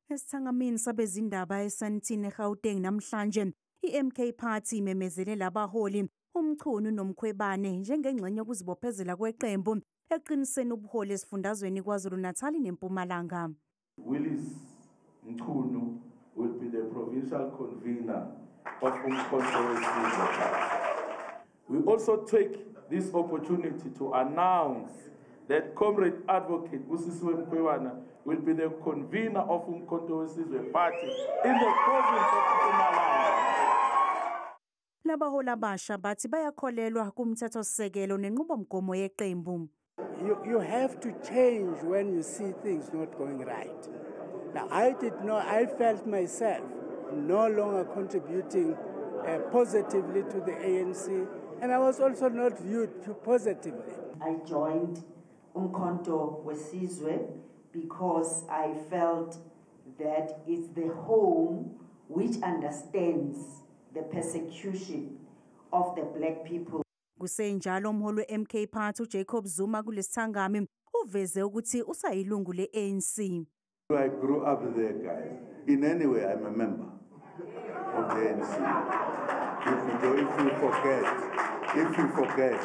Esithangamini sabezindaba eSandton eGauteng namhlanje, i-MK Party imemezele labaholi uMchunu noMkhwebane njengengxenye yokuzibophezela kweqembu eqiniseni ubuholi esifundazweni KwaZulu-Natal neMpumalanga. Willies Mchunu will be the provincial convener of Umkhonto weSizwe Party. We also take this opportunity to announce that Comrade Advocate Busisiwe Mkhwebane will be the convener of Umkhonto weSizwe Party in the province of Mpumalanga. Labaholi abasha bathi bayakholelwa kumthethosisekelo nenqubomgomo yeqembu. You have to change when you see things not going right. Now, I did not, I felt myself no longer contributing positively to the ANC, and I was also not viewed positively. I joined Umkhonto weSizwe because I felt that it's the home which understands the persecution of the black people. Kusenjalo, umholi we-MK Party uJacob Zuma kulesithangami uveze ukuthi usayilungu le-ANC. I grew up there, guys. In any way, I'm a member of the ANC. If you forget,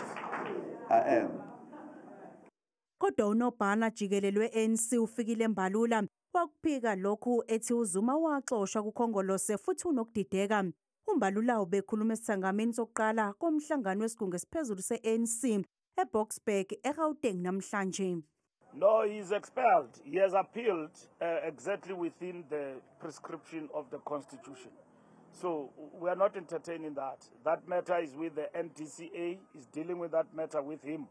I am. Kodwa unobhala jikelele we-ANC uFikile Mbalula wakuphika lokhu, ethi uZuma waxoshwa kuKhongolose futhi unokudideka. UMbalula ubekhuluma esithangamini sokuqala komhlangano wesigungu esiphezulu se-ANC eBoksburg eGauteng namhlanje. No, he is expelled. He has appealed exactly within the prescription of the Constitution. So we are not entertaining that. That matter is with the NDCA, is dealing with that matter with him.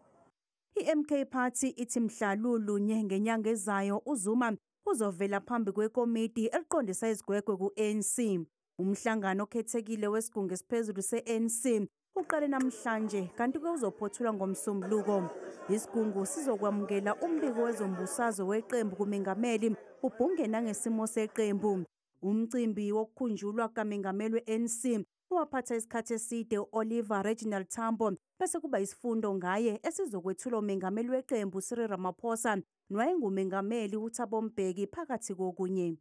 I-MK Party ithi mhla lulunye ngenyanga ezayo uZuma uzovela phambi kwekomiti eliqondisa izigwegwe ku-ANC. Umhlangano okhethekile wesigungu esiphezulu se-ANC uqale namhlanje kanti ke uzophothulwa ngoMsombuluko. Isigungu sizokwamukela umbiko wezombusazwe weqembu kumengameli, ubhunge nangesimo seqembu. Umcimbi wokukhunjulwa kamengameli we-ANC owaphatha isikhathi eside Oliver Reginald Tambo bese kuba isifundo ngaye esizokwethulwa umengameli weqembu Cyril Ramaphosa nowayengumengameli uThabo Mbeki, phakathi kokunye.